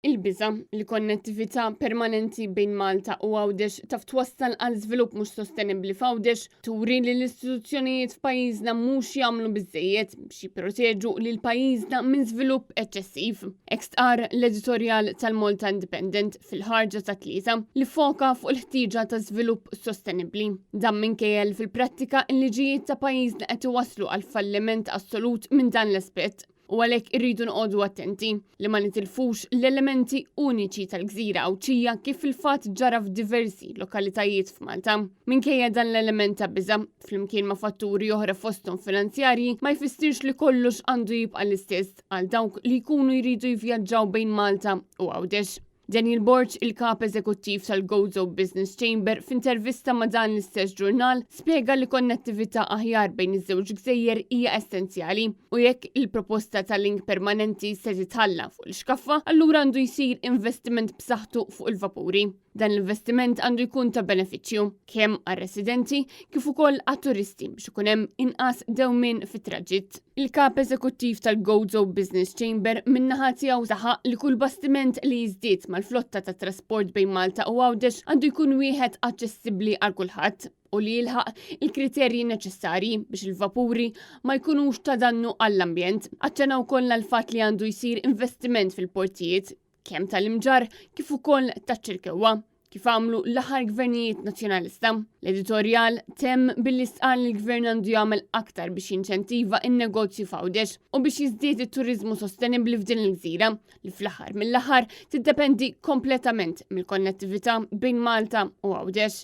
Il-biża' li konnettività permanenti bejn Malta u Għawdex taf twassal għal żvilupp mhux sostenibbli f'Għawdex turi li l-istituzzjonijiet f'pajjiżna mhux jagħmlu biżżejjed biex jipproteġu lil pajjiżna minn żvilupp eċċessiv. Hekk stqarr l-editorjal tal-Malta Independent fil-ħarġa tat-Tlieta li ffoka fuq il-ħtieġa ta' żvilupp sostenibbli. Dan minkejja li fil-prattika l-liġijiet ta' pajjiżna qed iwasslu għal falliment assolut minn dan l-aspett u għalhekk irridu noqogħdu attenti li ma nitilfux l-elementi uniċi tal-gżira Għawdxija kif fil-fatt ġara f'diversi lokalitajiet f'Malta. Minkejja dan l-element ta' biża', flimkien ma' fatturi oħra fosthom finanzjarji, ma jfissirx li kollox għandu jibqa' l-istess għal dawk li jkunu jridu jivvjaġġaw bejn Malta u Għawdex. Daniel Borg, il-Kap Eżekuttiv tal-Gozo Business Chamber, f'intervista ma' dan l-istess ġurnal, spjega li konnettività aħjar bejn iż-żewġ gżejjer hija essenzjali u jekk il-proposta ta' link permanenti se titħalla fuq l-ixkaffa, allura għandu jsir investiment b'saħħtu fuq il-vapuri. Dan l-investiment għandu jkun ta' benefiċċju kemm għar-residenti kif ukoll għat-turisti biex ikun hemm inqas dewmien fit-traġitt. Il-Kap Eżekuttiv tal-Gozo Business Chamber min-naħa tiegħu saħaq li kull bastiment li jiżdied mal-flotta tat-trasport bejn Malta u Għawdex għandu jkun wieħed aċċessibbli għal kulħadd u li jilħaq il-kriterji neċessarji biex il-vapuri ma jkunux ta' dannu għall-ambjent. Aċċenna wkoll għall-fatt li għandu jsir investiment fil-portijiet kemm tal-Imġarr kif ukoll taċ-Ċirkewwa, kif għamlu l-aħħar gvernijiet Nazzjonalista. L-editorjal temm billi stqarr li l-gvern għandu jagħmel aktar biex jinċentiva n-negozju f'Għawdex u biex jiżdied it-turiżmu sostenibbli f'din il-gżira li fl-aħħar mill-aħħar tiddependi kompletament mill-konnettività bejn Malta u Għawdex.